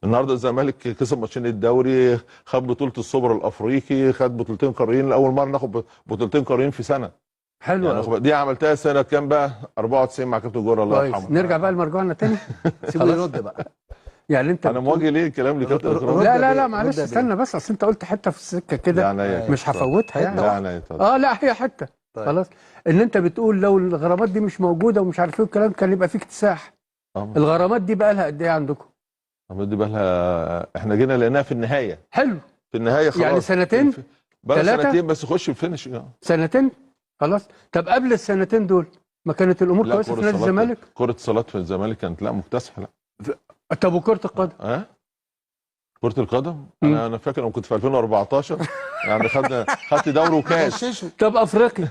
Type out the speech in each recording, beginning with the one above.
النهارده الزمالك كسب ماتشين الدوري، خد بطوله السوبر الافريقي، خد بطولتين قاريين، لاول مرة ناخد بطولتين قاريين في سنة. حلو يعني دي عملتها سنة كام بقى؟ 94 مع كابتن جوهر الله يرحمه. نرجع بقى لمرجوعنا تاني. سيبه يرد بقى. يعني انت انا مواجه ليه الكلام لكابتن اكرامي؟ لا لا لا معلش استنى بس، اصل انت قلت حتة في السكة كده مش هفوتها يعني. لا لا لا هي حتة. طيب. خلاص، ان انت بتقول لو الغرامات دي مش موجودة ومش عارف ايه والكلام كان يبقى في اكتساح. الغرامات دي بقى لها قد ايه عندكم؟ الغرامات دي بقى لها، احنا جينا لقيناها في النهاية. حلو، في النهاية خلاص، يعني سنتين بقى سنتين بس، خش ال finish سنتين خلاص. طب قبل السنتين دول ما كانت الامور كويسة في نادي الزمالك؟ كره الصالات في الزمالك كانت لا مكتسحه. لا طب وكره القدم؟ كرة القدم انا فاكر انا كنت في 2014 يعني خدت دوري وكاس. طب افريقيا؟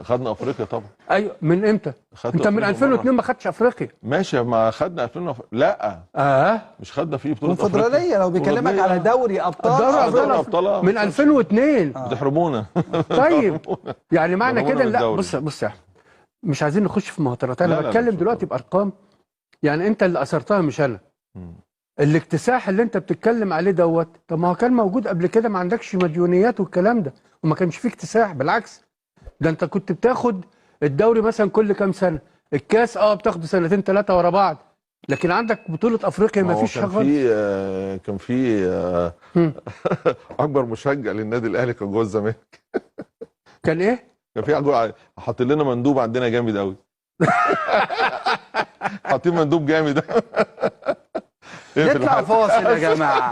خدنا افريقيا طبعا. ايوه من امتى؟ انت من 2002 ما خدتش افريقيا. ماشي، ما خدنا 2000 لا مش خدنا فيه بطولة افريقيا الكونفدرالية. لو بيكلمك على دوري ابطال، دوري ابطال من 2002 بتحرمونا. طيب يعني معنى كده لا، بص يا احمد، مش عايزين نخش في مهاترات، انا بتكلم دلوقتي بارقام، يعني انت اللي اثرتها مش انا. الاكتساح اللي انت بتتكلم عليه دوت، طب ما هو كان موجود قبل كده، ما عندكش مديونيات والكلام ده، وما كانش فيه اكتساح، بالعكس ده انت كنت بتاخد الدوري مثلا كل كام سنة، الكاس بتاخده سنتين ثلاثة ورا بعض، لكن عندك بطوله افريقيا ما فيش خالص. كان في اكبر مشجع للنادي الاهلي كان جوه الزمالك. كان ايه؟ كان في حاطين لنا مندوب عندنا جامد قوي. حاطين مندوب جامد. نطلع فاصل يا جماعة.